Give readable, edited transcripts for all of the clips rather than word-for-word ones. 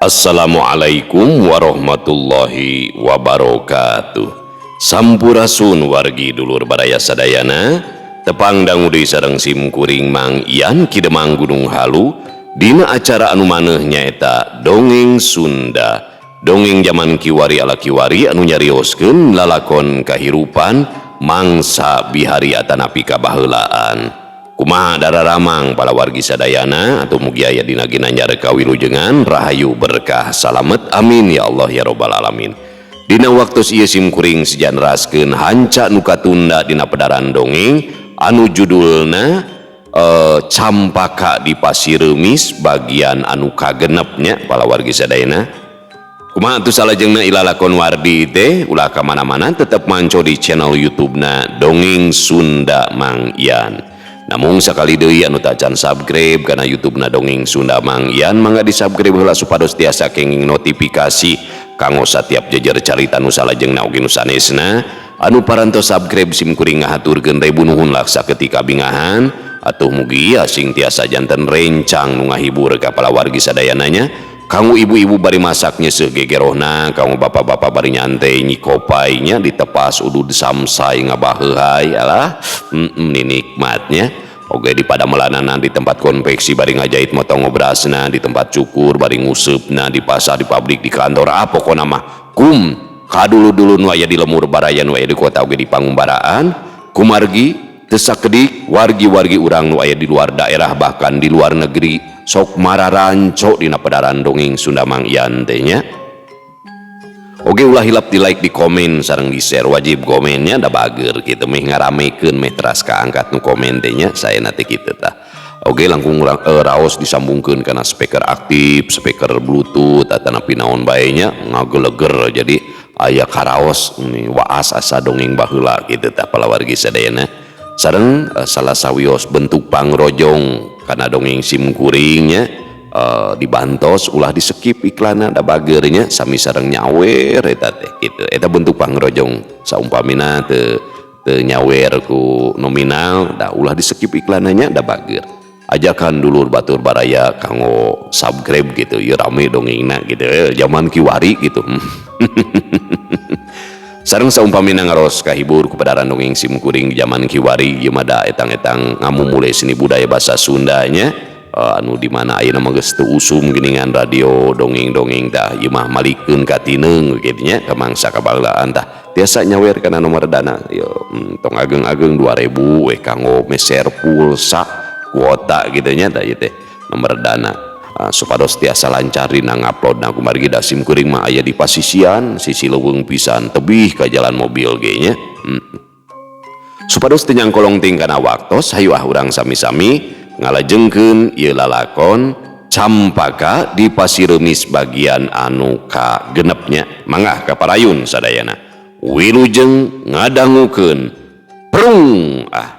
Assalamualaikum warahmatullahi wabarakatuh. Sampurasun wargi dulur baraya sadayana, tepang dangu deui sareng sim kuring Mang Ian Ki Demang Gunung Halu dina acara anu maneuh nyaeta Dongeng Sunda. Dongeng zaman kiwari ala kiwari anu nyarioskeun lalakon kahirupan mangsa bihari atanapi kabaheulaan. Kumaha dararamang para wargi sadayana atau mugi aya dina ginanjar kawilujengan rahayu berkah salamet, amin ya Allah ya robbal alamin. Dina waktu ieu sim kuring sejan raskeun hanca nu katunda dina pedaran dongeng anu judulna Campaka di Pasir Remis bagian anu kagenepnya para wargi sadayana. Kumaha atuh salajengna ilalakon wardi teh, ulah ka mana-mana, tetep manco di channel YouTube-na Dongeng Sunda Mang Ian. Namun sakali deui anu tacan subscribe kana YouTube na Dongeng Sunda Mang Ian, mangga di subscribe heula supados tiasa kenging notifikasi kanggo satiap jejer carita nu salajengna oge nu sanesna. Anu parantos subscribe sim kuring ngahaturkeun ribu nuhun laksa ketika bingahan atuh mugi sing tiasa janten rencang nu ngahibur ka palawargi sadayananya. Kanggo ibu-ibu bari masak nyeuseuh gegerohna, kanggo bapak-bapak bari nyantai nyikopay nya ditepas udud samsai ngabaheuhay, alah nikmatnya. Oge di padamelanana, di tempat konveksi bari ngajahit motong ngobrasna, di tempat cukur bari nguseupna, di pasar, di pabrik, di kantor, ah pokona mah kum kadulu-dulu nu aya di lemur baraya, nu aya di kota oge di pangumbaraan. Kumargi teu sakedik wargi-wargi urang nu aya di luar daerah bahkan di luar negeri sok mararanco dina pedaran Dongeng Sunda Mang Ian teh nya. Oge ulah hilap di like, di komen sareng di share, wajib komennya da bager kitu meh ngaramekeun meh teras kaangkat nu komen teh nya, saya nanti kitu tah. Oge langkung raos disambungkeun kana speaker aktif, speaker bluetooth atanapi naon bae nya, ngageleger jadi aya karaos ini waas asa dongeng baheula kitu tah palawargi sadayana. Sareng salah sawios bentuk pangrojong kana dongeng sim kuringnya, dibantos ulah di skip iklanna da bagernya sami sareng nyawer eta teh kitu. Eta bentuk pangrojong saumpamina teu teu nyawer ku nominal da ulah di skip iklannya da bager. Ajakan dulur batur baraya kanggo subscribe gitu ya, rame dongengna gitu, zaman kiwari gitu. Sareng saumpamina ngaros kahibur kepada dongeng sim kuring zaman kiwari ieu mah da etang-etang ngamumule seni budaya bahasa Sundanya, anu di mana ayeuna mah geus teu usum geuningan radio dongeng-dongeng tah, ieu mah malikeun ka tineung kitu nya ka mangsa kabaheulaan tah. Tiasa nyawer kana nomor dana yo, tong ageng-ageng 2000 we kanggo meser pulsa kuota gitu nya tah ieu teh nomor dana. Supados tiasa lancar dina ngupload na kumargi da sim kuring mah aya di pasisian sisi leuweung pisan tebih ka jalan mobil ge nya. Supados teu nyangkolong ting kana waktos, hayu ah urang sami-sami ngalajengkeun ieu lalakon Campaka di Pasir Remis bagian anu kagenepnya. Mangga kaparayun sadayana, wilujeng ngadangukeun prung ah.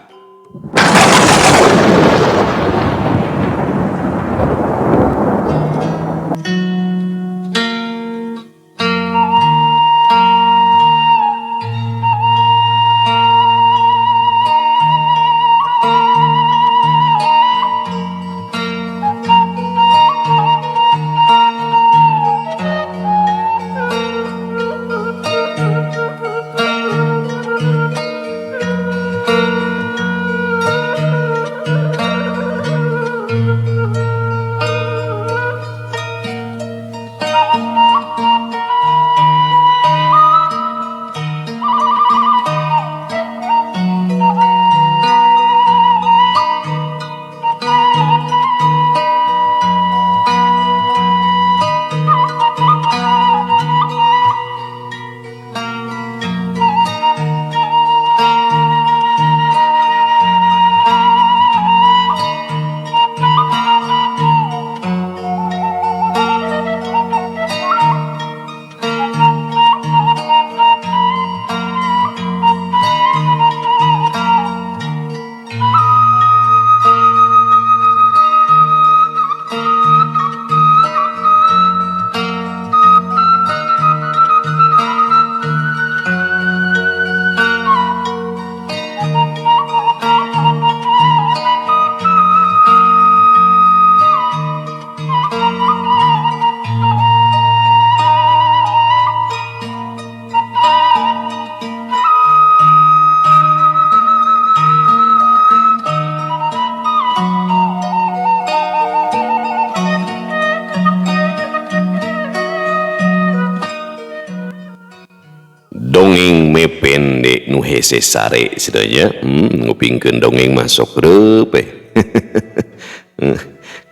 Dongeng mepende nu hese sare sidanya, ngupingkeun dongeng mah sok reup eh.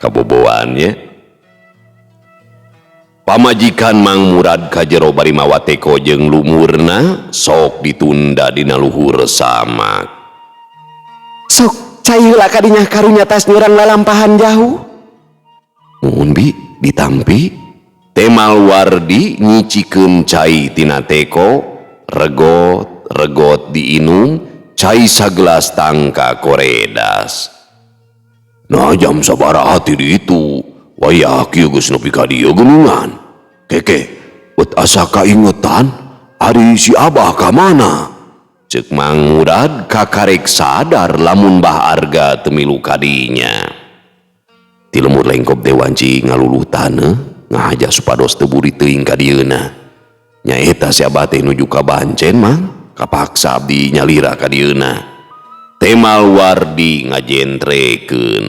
Kaboboannya. Pamajikan Mang Murad ka jero bari mawa teko jeung lumurna sok ditunda dina luhur samak. Sok cai heula kadinya karunya tas nyurang lalampahan jauh. Muhun bi ditampi. Temal Wardi nyicikeun cai tina teko, regot regot diinum, cai sagelas tangka koredas. Nah jam sabaraha ti ditu? Wayah kieu geus nepi ka dieu geuningan. Keke, bet asa kaingetan ari si Abah ka mana? Ceuk Mang Murad kakarek sadar lamun Bah Arga teu milu kadinya. Ti lembur lengkob teh wanci ngaluluh taneuh ngahaja supados teu buri teuing ka dieuna. Nyaeta si Abah teh nuju ka Bancen Mang, kapaksa abdi nyalira ka dieuna. Temal Wardi ngajentrekeun.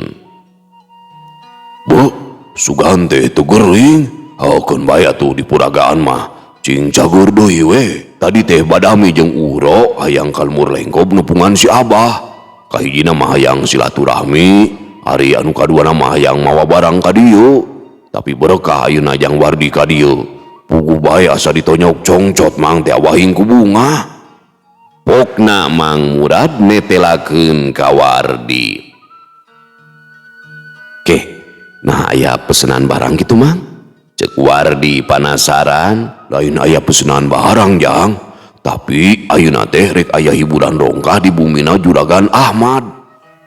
Beuh, sugan teh teu gering. Hakeun bae atuh di puragaan mah. Cing cagur deui we. Tadi teh badami jeung Uro hayang ka lembur lengkob nepungan si Abah. Kahijina mah hayang silaturahmi, ari anu kaduana mah hayang mawa barang ka dieu. Tapi berkah ayeuna jang Wardi ka dieu. Puguh bae asa ditonyok congcot Mang teh awahing ku bunga. Pokna Mang Murad netelakeun ka Wardi. Keh, nah aya pesenan barang kitu Mang? Ceuk Wardi panasaran. Lain aya pesenan barang Jang, tapi ayeuna teh rek aya hiburan rongkah di bumina Juragan Ahmad.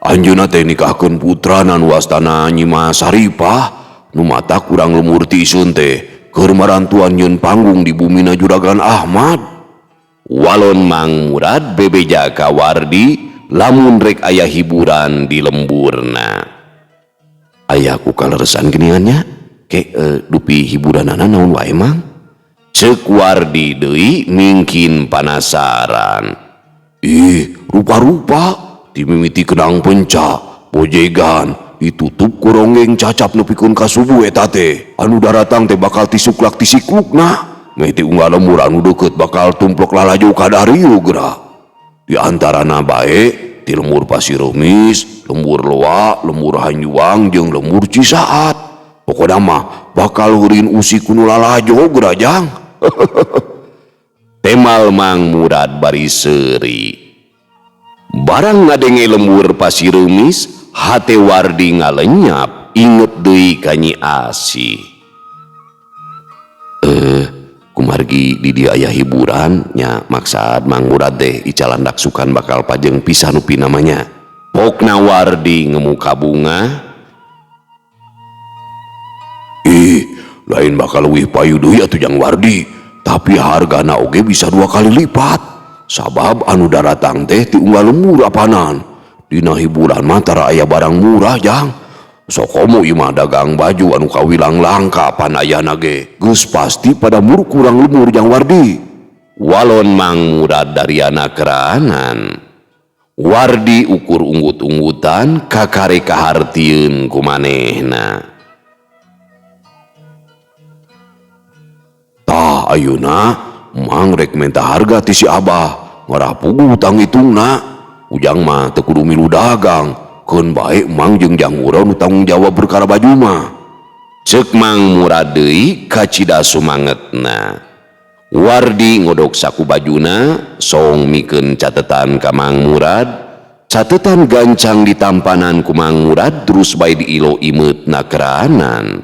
Anjeunna teh nikahkeun putrana nu wastana Nyimas Saripah, nu mata kurang lemur ti iseun teh keur marantuan nyeun panggung di bumina Juragan Ahmad. Walon Mang Murad bebeja ka Wardi lamun rek aya hiburan di lemburna. Aya ku kaleresan geuningan nya, ke dupi hiburanana naon wae Mang? Ceuk Wardi deui mingkin panasaran. Ih, rupa-rupa dimimiti kenang penca, bojegan, ditutup ku ronggeng cacap nepikeun ka subuh eta teh. Anu daratang teh bakal tisuklak tisiklukna. Meh ti unggal lembur anu deukeut bakal tumplok lalajo ka darieu geura. Di antarana bae ti lembur Pasir Remis, lembur Loa, lembur Hanjuang jeung lembur Cisaat. Pokona mah bakal heurin usik ku nu lalajo geura Jang. Temal Mang Murad bari seuri. Barang ngadenge lembur Pasir Remis, hate Wardi ngalenyap inget deui ka Nyi Asih. Kumargi di dieu aya hiburan nya maksad Mang Murad teh icalandak sukan bakal pajeng pisan nu pinamanya. Pokna Wardi ngemuka bunga. Ih, lain bakal leuwih payu deui atuh Jang Wardi, tapi hargana oge bisa 2 kali lipat. Sabab anu daratang teh ti unggal lembur apanan. Dina hiburan mah tara aya barang murah Jang. Sokomo ieu mah dagang baju anu kawilang langka pan ayana ge. Geus pasti pada mur kurang lemur Jang Wardi. Walon Mang Murad dariana keranan. Wardi ukur unggut-unggutan kakare kahartieun ku manehna. Tah ayeuna Mang rek minta harga ti si Abah, ngarah puguh tangitungna. Ujang mah teu kudu milu dagang. Keun bae Mang jeung Jang Uro nu tanggung jawab perkara baju mah. Ceuk Mang Murad deui kacida sumangetna. Wardi ngodok saku bajuna song mikeun catetan ka Mang Murad. Catetan gancang ditampanan ku Mang Murad terus bae diilo imeutna keranan.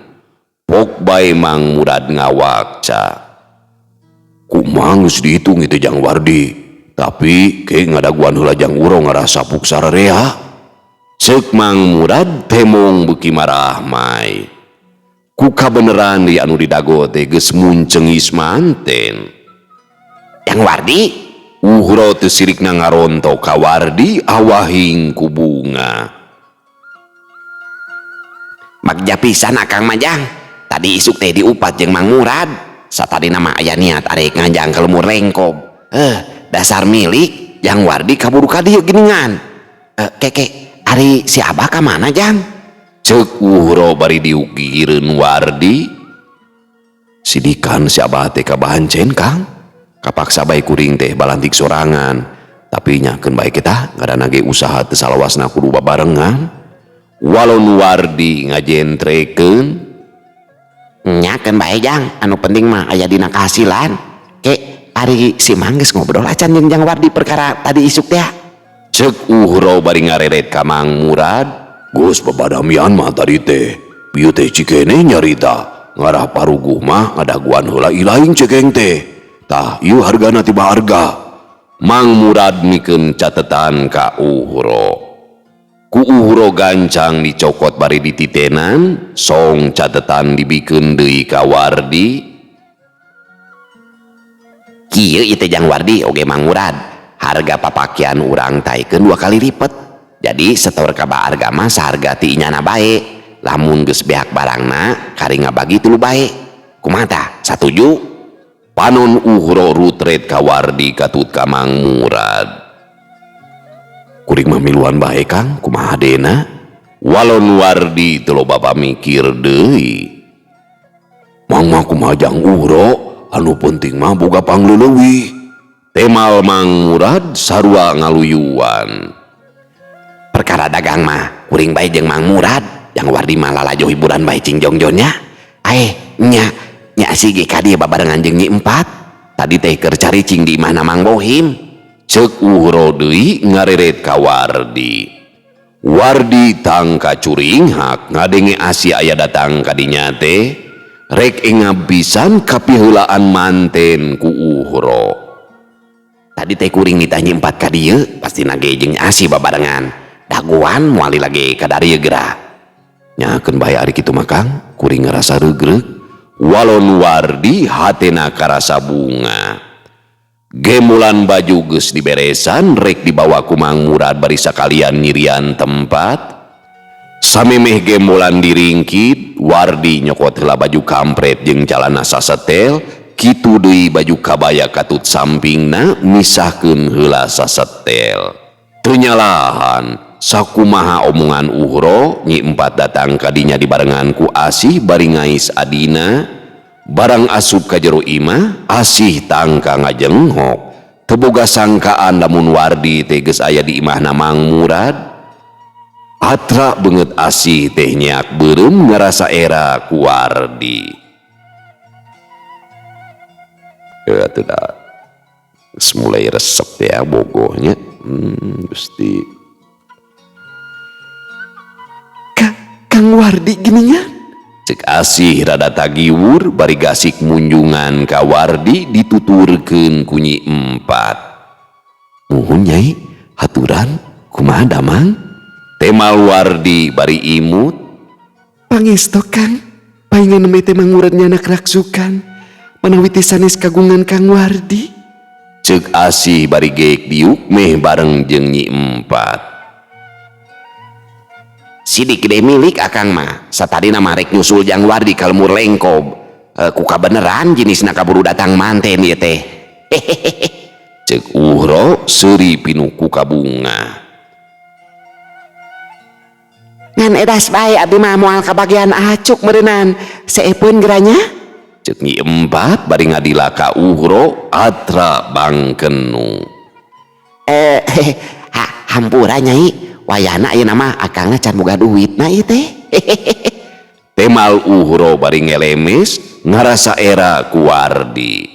Pok bae Mang Murad ngawakca. Ku Mang geus dihitung itu Jang Wardi, tapi ke ngadaguan heula Jang Uro ngarasa puk sararea. Ceuk Mang Murad temong beuki marahmai. Ku kabeneran di anu didago teh geus muncengis manten. Jang Wardi, Uhro teu sirikna ngaronto ka Wardi awahing ku bunga. Magja pisan akang majang. Tadi isuk teh diupat jeung Mang Murad. Satadina mah aya niat arek nganjang ka lembur lengkob. Dasar milik Jang Wardi kaburu ka dieu geuningan. Keke, ari si Abah ka mana Jang? Ceuk Uhro bari diugireun Wardi. Sidikan si Abah teh ka Bancen Kang. Kapaksa bae kuring teh balantik sorangan. Tapi nya keun bae kita ngaranna ge usaha teu salawasna kudu babarengan. Walon Wardi ngajentrekeun. Nya keun bae Jang, anu penting mah aya dina kahasilan. Ke ari si Mang geus ngobrol acan jeung Jang Wardi perkara tadi isuk teh. Cek Uhro bari ngareret ka Mang Murad. Geus babadamian mah tadi teh. Bieu teh cikene nyarita ngarah paruguh mah ngadaguan heula ilaing cekeng teh. Tah ieu hargana tiba harga. Mang Murad mikeun catetan ka Uhro. Ku Uhro gancang dicokot bari dititenan, song catetan dibikeun deui ka Wardi. Kieu ieu teh Jang Wardi oge Mang Murad. Harga papakian urang taikeun 2 kali lipet. Jadi setor ka harga mah saharga ti inyana bae. Lamun geus beak barangna kari ngabagi 3 bae. Kumaha tah? Satuju? Panon Uhro rutret ka Wardi katut ka Mang Murad. Kuring mah miluan bae Kang, kumaha dena? Walon Wardi teu loba pamikir deui. Mang mah kumaha Jang Uhro, anu penting mah boga pangleuleui. Temal Mang Murad sarua ngaluyuan. Perkara dagang mah kuring bae jeung Mang Murad, Jang Wardi mah lalajo hiburan bae cing jongjonnya. Aeh, nya nya si ge ka dieu babarengan jeung Nyi Empat. Tadi teh keur caricing di imahna Mang Bohim. Ceuk Uhro deui ngareret ka Wardi. Wardi tangka curinghak ngadenge Asih aya datang ka dinya teh. Rek engab pisan kapiheulaan manten ku Uhro. Tadi teh kuring nitah Nyi Empat ka dieu, pasti nage jeung Asih babarengan. Dagoan moal lagi ka darieu geura. Nyakeun bae ari kitu mah Kang, kuring ngarasa regreg. Walon Wardi hatena karasa bunga. Gemulan baju geus diberesan rek dibawa ku Mang Murad bari sakalian nyirian tempat. Samemeh gemulan diringkit, Wardi nyokot heula baju kampret jeung calana sasetel, kitu deui baju kabaya katut sampingna misahkeun heula sasetel. Teu nyalahan, sakumaha omongan Uhro, Nyi Empat datang ka dinya dibarengan ku Asih bari ngais adina. Barang asup ka jero imah, Asih tangka ngajenghok. Teu boga sangkaan lamun Wardi teh geus aya di imahna Mang Murad. Atra beungeut Asih teh nyeak beureum ngarasa era ku Wardi. Ya atuh da geus mulai resep ya bogohnya. Gusti. Kang Wardi geuningan. Cek Asih rada tagiwur bari gasik munjungan ka Wardi dituturkeun ku Nyi Empat. Muhun Nyai, haturan kumaha damang? Temal Wardi bari imut. Pangesto Kang, paingan nembe teh Mang Murad nyanak raksukan. Manawi teh sanes kagungan Kang Wardi. Cek Asih bari geek diuk meh bareng jeung Nyi Empat. Sidik gede milik akang mah. Satadina mah rek nyusul Jang Wardi ka lemur lengkob. Ku kabeneran jenisna kaburu datang manten ieu teh. Hehehe. Cek Uhro seuri pinuh ku kabunga. Ngan edas bae abdi mah moal kabagian acuk meureunnan. Seepeun geranya? Cek Nyi Empat bari ngadila ka Uhro atra bangkenu. Hampura Nyai. Wayahna ayeuna mah akangna can boga duitna ieu teh. Temal Uhro bari ngelemes ngarasa era ku Wardi.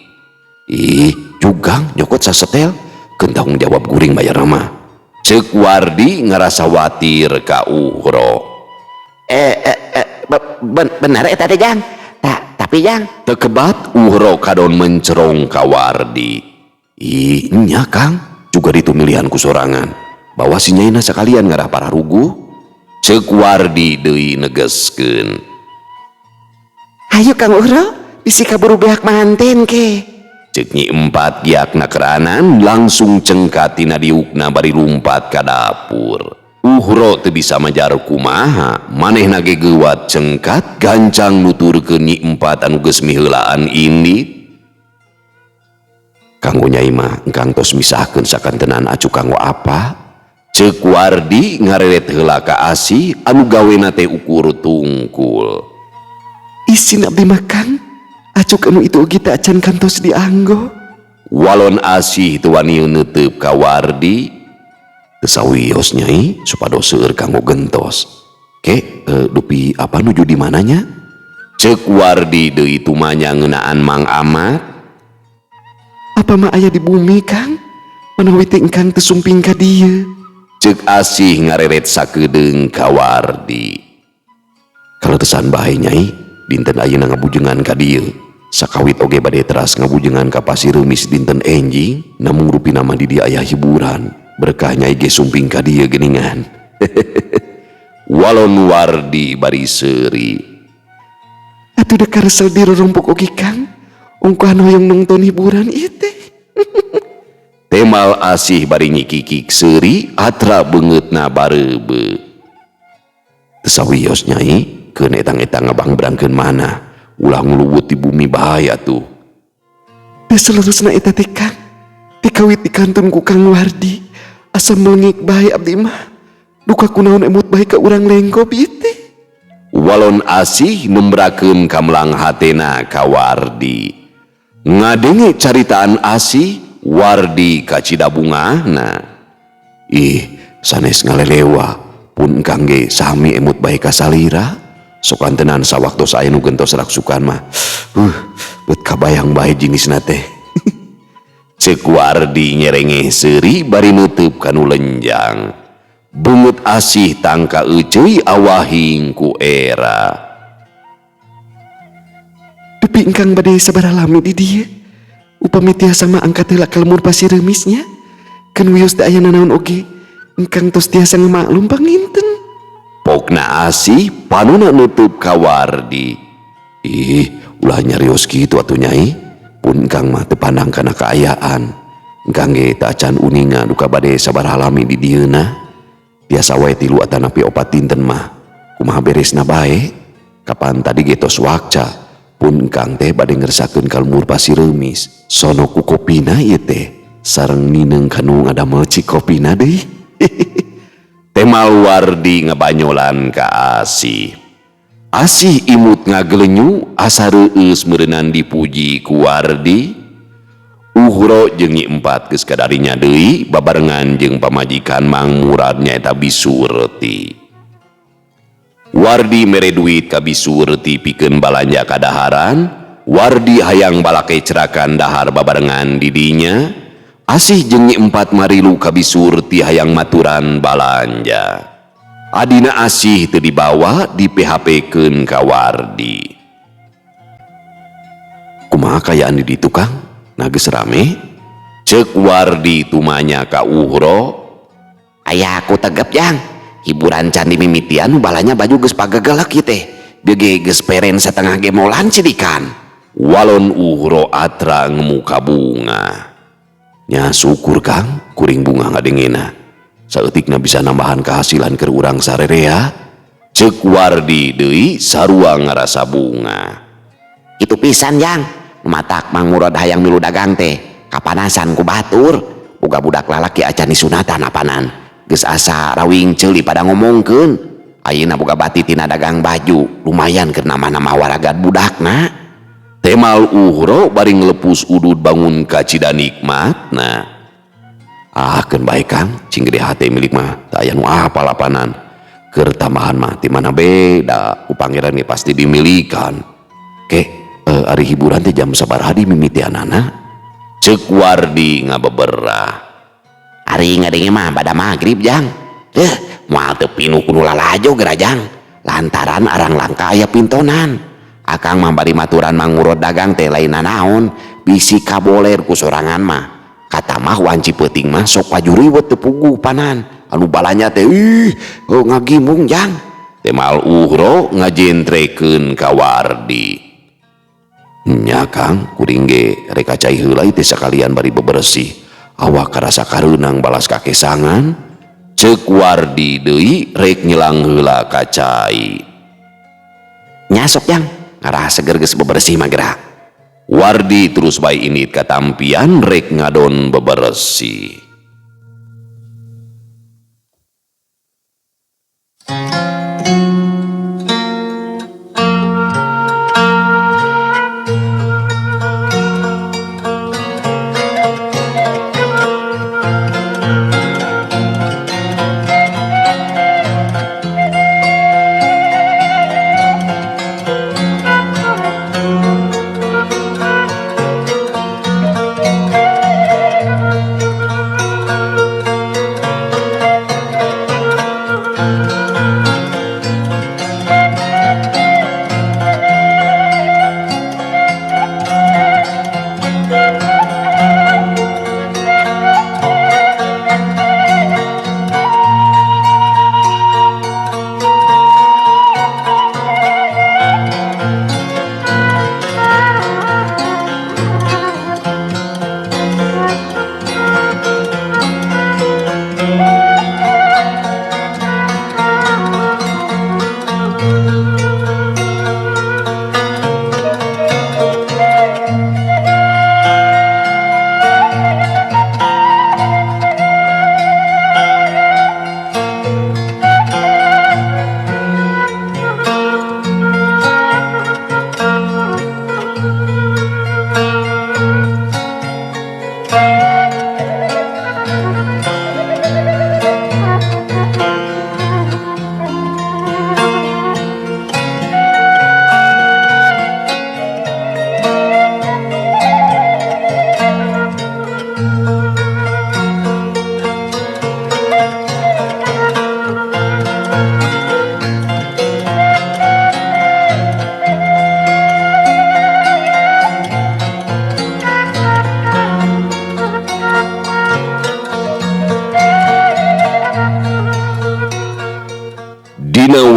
Ih, jugang nyokot sasetel keun tanggung jawab kuring bayar mah. Ceuk Wardi ngarasa watir ka Uhro. Bener eta teh Jang. Tapi Jang, tekebat Uhro kadon mencerong ka Wardi. Ih, nya Kang, juga ditumilihan ku sorangan. Bawa si nyaina sekalian ngarah para ruguh. Ceuk Wardi deui negeskeun. Hayu Kang Uhro, bisi kaburu beak manten ke. Ceuk Nyi Empat giakna keranan langsung cengkat tina diukna bari lumpat ka dapur. Uhro teu bisa majar kumaha, manehna ge geuwat cengkat gancang nuturkeun Nyi Empat anu geus miheulaan indit. Kanggo Nyai mah engkang tos misahkeun sakantenan acu kanggo apa? Ceuk Wardi ngareret heula ka Asih anu gawena teh ukur tungkul. Isin abdi makan, acuk anu itu oge teh acan kantos dianggo. Walon Asih teu wani neuteup ka Wardi. Teu sawios Nyai supados seueur kanggo gentos. Ke dupi apa nuju di mananya? Ceuk Wardi deui tumanya ngeunaan Mang Amat. Apa mah aya di bumi Kang? Manawi teh engkang teu sumping ka dieu. Ceuk Asih ngareret sakedeung ka Wardi. Kaletesan bae Nyai, dinten ayeuna ngabujengan ka dieu. Sakawit oge bade teras ngabujengan ka Pasir Remis dinten enjing, namung rupina mah di dieu aya hiburan. Berkah Nyai ge sumping ka dieu geuningan. Walon Wardi bari seuri. Atuh da karesel dirorompok oge Kang. Ongkohan hoyong nonton hiburan ieu teh. Temal Asih bari nyikikik seuri atra beungeutna bareubeuh. Teu sawios Nyai, keun etang-etang ngabangbrangkeun mana. Ulah nguluwut di bumi bahaya tuh. Teu selerusna eta teh Kang. Tikawit dikantun ku Kang Wardi. Asa melengik bae abdi mah. Duka kunaon emut bae ka urang lengkop ieu teh. Walon Asih nembrakeun kamlang hatena ka Wardi. Ngadenge caritaan Asih, Wardi kacida bungahna. Ih, sanes ngalelewa pun engkang ge sami emut bae ka salira. Sokan tenan sawaktos aya nu gentos raksukan mah. Beut kabayang bae jinisna teh. Ceuk Wardi nyerengeh seuri bari neuteub kanu lenjang. Beungeut Asih tangka euceuy awahing ku era. Dupi engkang bade sabaraha lami di dieu. Upami tiasa mah angkat heula ka lemur Pasir Remisnya. Keun wios teu aya nanaon oge. Engkang tos tiasa ngamaklum panginten. Pokna Asih panuna nutup ka Wardi. Ih, ulah nyarios kitu atuh Nyai. Pun engkang mah teu pandang kana kaayaan. Engkang ge teu acan uninga duka bade sabaraha lami di dieuna. Tiasa wae 3 atanapi 4 dinten mah. Kumaha beresna bae? Kapan tadi ge tos wakca. Pun engkang teh bade ngersakeun ka lemur Pasir Remis. Sono ku kopina ieu teh. Sareng nineung kanu ngadamel cikopina deui. Temal Wardi ngabanyolan ka Asih. Asih imut ngagelenyu asa reueus meureunnan dipuji ku Wardi. Uhro jeung Nyi Empat geus kadarinya deui babarengan jeung pamajikan Mang Murad nyaeta Bisurti. Wardi mere duit ka Bisurti pikeun balanja kadaharan. Wardi hayang balake cerakan dahar babarengan di dinya. Asih jeung Nyi Empat marilu ka Bisurti hayang maturan balanja. Adina Asih teu dibawa di P H P-keun ka Wardi. Kumaha kayaan di ditu Kang? Nah geus rame? Ceuk Wardi tumanya ka Uhro. Aya aku tegep jang. Hiburan candi mimitian nu balanya baju geus pagegelek ieu teh. Bieu ge geus peren satengah gemolan cidikan. Walon Uhro atra ngemuka bunga. Nya syukur Kang, kuring bunga ngadengena. Saeutikna bisa nambahan kehasilan keur urang sarerea. Ceuk Wardi deui sarua ngarasa bunga. Kitu pisan jang, matak Mang Murad hayang milu dagang teh. Kapanasan ku batur, boga budak lalaki acan disunatan apanan. Geus asa rawing ceuli pada ngomongkeun. Ayeuna boga bati tina dagang baju, lumayan keur nama-nama waragat budakna. Temal Uhro bari nglepus udud bangun kacida nikmatna. Ah, keun bae Kang, cing gede hate milik mah, teu aya nu apal apanan. Keur tambahan mah ti mana beda, ku pangeran ge pasti dimilikan. Ke, ari hiburan teh jam sabaraha dimimitianana? Ceuk Wardi ngabeberah. Ari ngadenge mah bada magrib jang. Moal teu pinuh kudu lalajo geura jang. Lantaran arang langka aya pintonan. Akang mah bari maturan Mang Murad dagang teh lain nanaon, bisi kaboler ku sorangan mah. Kata mah wanci peuting mah sok pajuriwet teu puguh panan. Anu balanya teh ih, oh, ngagimung jang. Temal Uhro ngajentrekeun ka Wardi. Nya Kang, kuring ge rek cai heula teh sakalian bari bebersih. Awak karasa kareunang balas kakesangan. Ceuk Wardi deui rek nyelang heula ka cai. Nya sok jang, ngarah seger geus bebersih mah geura. Wardi terus bae indit ka tampian rek ngadon bebersih.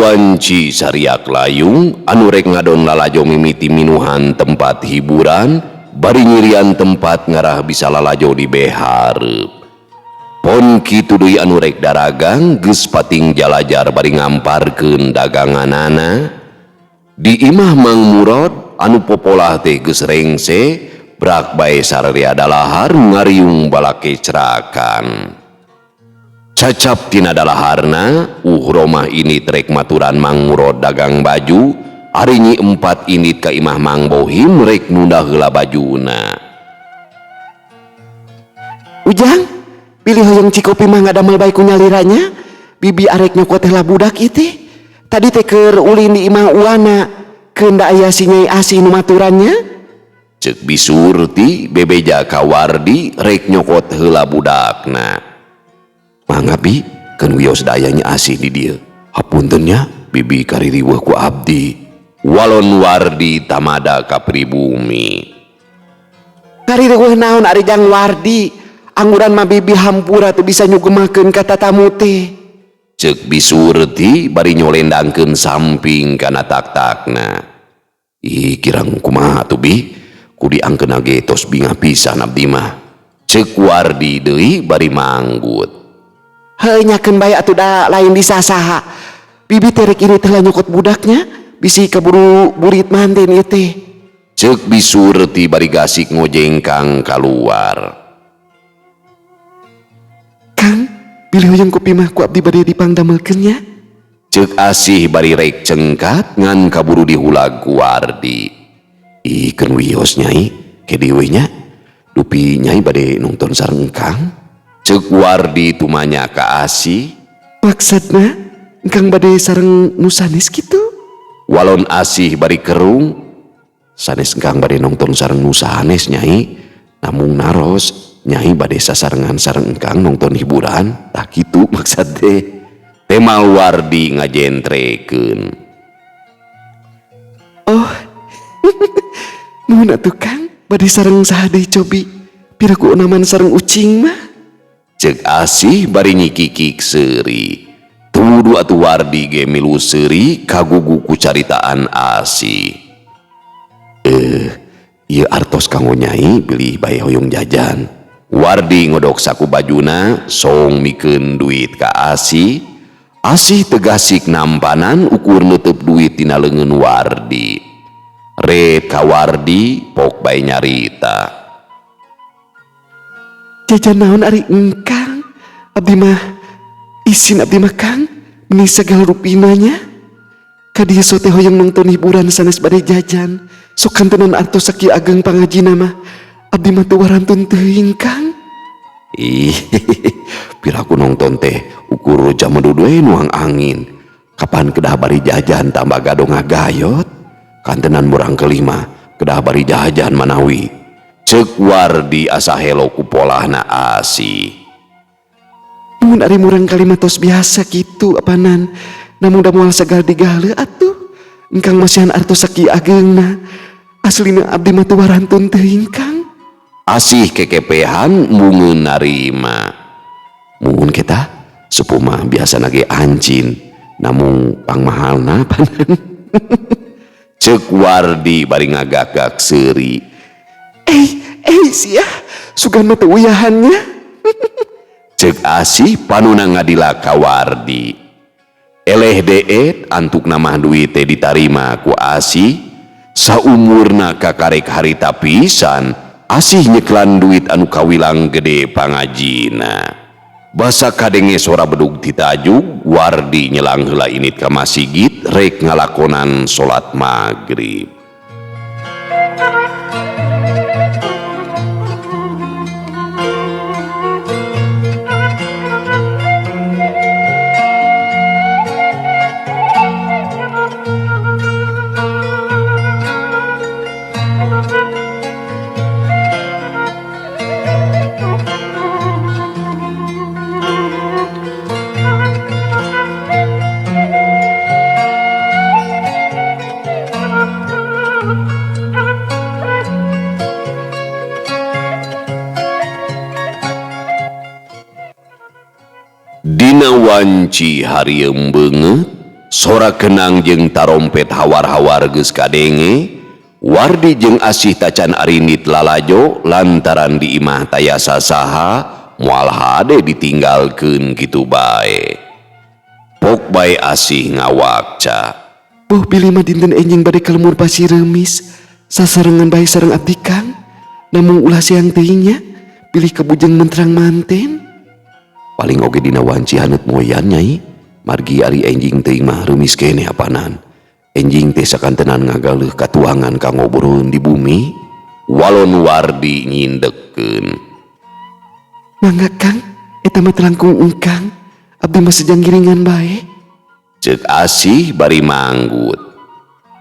Dina wanci sariak layung anu rek ngadon lalajo mimiti minuhan tempat hiburan bari nyirian tempat ngarah bisa lalajo di behareup. Pon kitu deui anu rek daragang geus pating jalajar bari ngamparkeun daganganana. Di imah Mang Murad anu popolah teh geus rengse brak bae sararea dalahar ngariung balakecrakan. Cacap tina dalaharna, Romah ini trek maturan Mang Murad dagang baju, ari Nyi Empat indit ka imah Mang Bohim rek nunda heula bajuna. Ujang, bilih hoyong cikopi mah ngadamel bae ku nyalira nya. Bibi arek nyokot heula budak ieu teh. Tadi teh keur ulin di imah Uwana, keun da aya si Nyai Asih nu maturan nya. Ceuk Bi Surti bebeja ka Wardi rek nyokot heula budakna. Mangga Bi, keun wios da aya Nyi Asih di dieu. Hapunten nya, bibi kaririweuh ku abdi. Walon Wardi tamada ka pribumi. Kaririweuh naon ari Jang Wardi? Angguran mah bibi hampura teu bisa nyugemakeun ka tatamu teh. Ceuk Bi Surti bari nyolendangkeun samping kana tak-takna. Ih, kirang kumaha atuh Bi? Ku diangkeunna ge tos bingah pisan abdi mah. Ceuk Wardi deui bari manggut. Heuh nyakeun bae atuh da lain disasaha. Bibi teh rek ini teh nyokot budaknya, bisi kaburu burit manten ieu teh. Ceuk Bi Surti bari gasik ngojengkang kaluar. Kang, bilih hoyong kopi mah ku abdi bade dipangdamelkeun nya. Ceuk Asih bari rek cengkat ngan kaburu dihulag ku Wardi. Ih, keun wios nyai, ke dieu we nya. Dupi nyai bade nongton sareng Kang. Ceuk Wardi tumanya ka Asih. Maksudna engkang bade sareng nu sanes kitu? Walon Asih bari kerung. Sanes engkang bade nongton sareng nu sanes nyai. Namung naros nyai bade sasarengan sareng engkang nongton hiburan. Tah kitu maksud teh. Temal Wardi ngajentrekeun. Oh. Nuhun atuh Kang, bade sareng saha deui cobi? Piraku onaman sareng ucing mah. Ceuk Asih bari nyikikik seuri. Tuduh atuh Wardi ge milu seuri kagugu ku caritaan Asih. Ieu artos kanggo nyai bilih bae hoyong jajan. Wardi ngodok saku bajuna song mikeun duit ka Asih. Asih tegasik nampanan ukur neuteub duit tina leungeun Wardi. Ret ka Wardi pok bae nyarita. Jajan naon ari engkang? Abdi mah isin abdi mah Kang, meni sagala rupina nya. Ka dieu sote hoyong nongton hiburan sanes bade jajan. Sok kantenan artos sakieu ageng pangajina mah. Abdi mah teu warantun teuing Kang. Ih, piraku nongton teh ukur jam dua nuang angin. Kapan kedah bari jajan tambah gado ngagayot? Kantenan murang kelima kedah bari jajan manawi. Ceuk Wardi asa helo ku polahna Asih. Mun ari murang kalima tos biasa kitu apanan. Namun da moal sagal digale atuh. Engkang masihan artos sakieu ageungna. Aslina abdi mah teu warantun teuing Kang. Asih kekepehan mungeun narima. Mun kita sepuh mah biasana ge ancin, namung pangmahalna panan. Ceuk Wardi bari ngagagak seuri. Sia, sugan mah teu uyahannya. Ceuk Asih panuna ngadila ka Wardi. Eleh deet antukna mah duit teh ditarima ku Asih. Saumurna kakarek harita pisan, Asih nyeklan duit anu kawilang gede pangajina. Basa kadenge sora bedug titajuk, Wardi nyelang heula init ka masigit rek ngalakonan salat maghrib. Dina wanci harieum beungeut, Sora kenang jeung tarompet hawar-hawar geus kadenge. Wardi jeung Asih tacan arindit lalajo lantaran di imah taya sasaha moal hade ditinggalkeun kitu bae. Pok bae Asih ngawakca. Boh bilih mah dinten enjing bade ka lembur pasir reumis sasarengan bae sareng abdi Kang. Namung ulah siang teuing nya bilih kabujeng menterang manten. Paling oge dina wanci haneut moyan nyai. Margi ari enjing teuing mah reumis keneh apanan. Enjing teh sakantenan ngagaleuh katuangan ka ngobrol di bumi. Walon Wardi nyindekkeun. Mangga Kang, eta mah telangkung engkang. Abdi mah sejang giringan bae. Ceuk Asih bari manggut.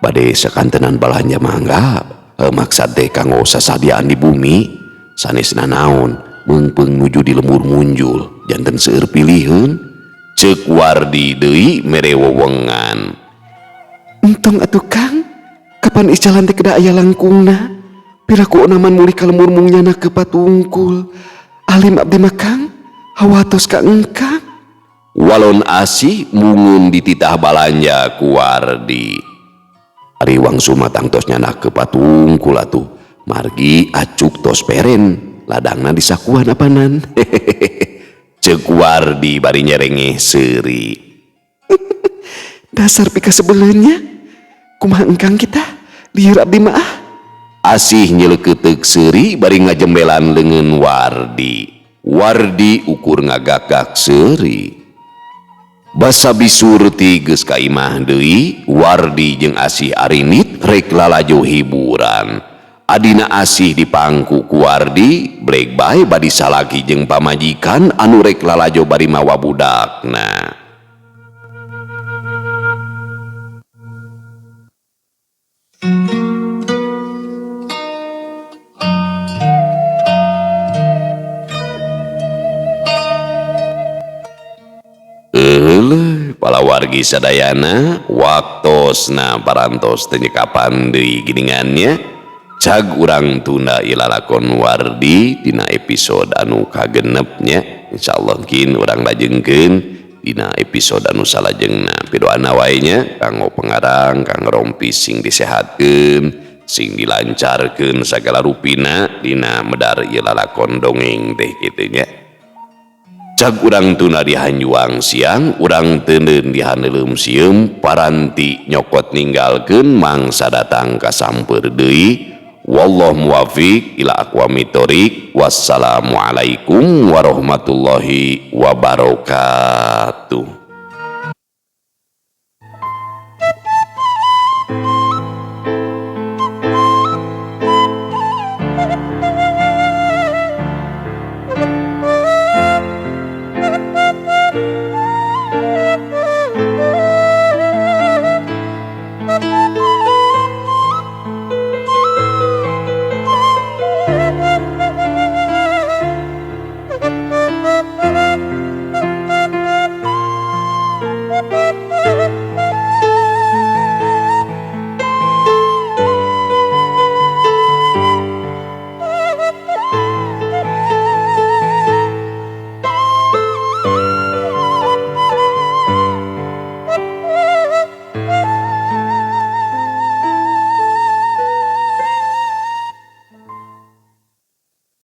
Bade sakantenan balanja mangga, maksad teh kanggo sasadiaan di bumi. Sanesna naon, meungpeung nuju di lembur munjul, janten seueur piliheun. Ceuk Wardi deui mere wewengan. Entong atuh Kang, kapan icalan teh kedah aya langkungna? Piraku onaman mulih ka lembur mung nyana ke patungkul. Alim abdi mah Kang, hawatos ka engkang. Walon Asih mungun dititah balanja ku Wardi. Ari wangsul mah tangtos nyana ke patungkul atuh. Margi acuk tos peren, ladangna disakuan apanan. Ceuk Wardi bari nyerengeh seuri. Dasar pika sebeleunya. Kumaha engkang kita? Lieur abdi mah ah. Asih nyeleukeuteup seuri bari ngajembelan leungeun Wardi. Wardi ukur ngagagak seuri. Basa bisurti geus ka imah deui, Wardi jeung Asih arinit rek lalajo hiburan. Adina Asih dipangku ku Wardi, brek bae badi salaki jeung pamajikan anu rek lalajo bari mawa budakna. Palawargi sadayana waktosna parantos teu nyekapan deui giningannya. Cag urang tunda ilalakon Wardi dina episode anu kagenepnya. Insyaallah kin urang lajengkeun dina episode anu salajengna. Pidoana wae nya kanggo pengarang kang rompis sing disehatkeun, sing dilancarkeun sagala rupina dina medar ieu lalakon dongeng teh kitu nya. Cag urang tuna di hanjuang siang, urang teuneun di haneuleum sieum, paranti nyokot ninggalkeun mangsa datang ka samper deui. Wallahu muwafiq ila aqwamit thoriq. Wassalamualaikum warahmatullahi wabarakatuh.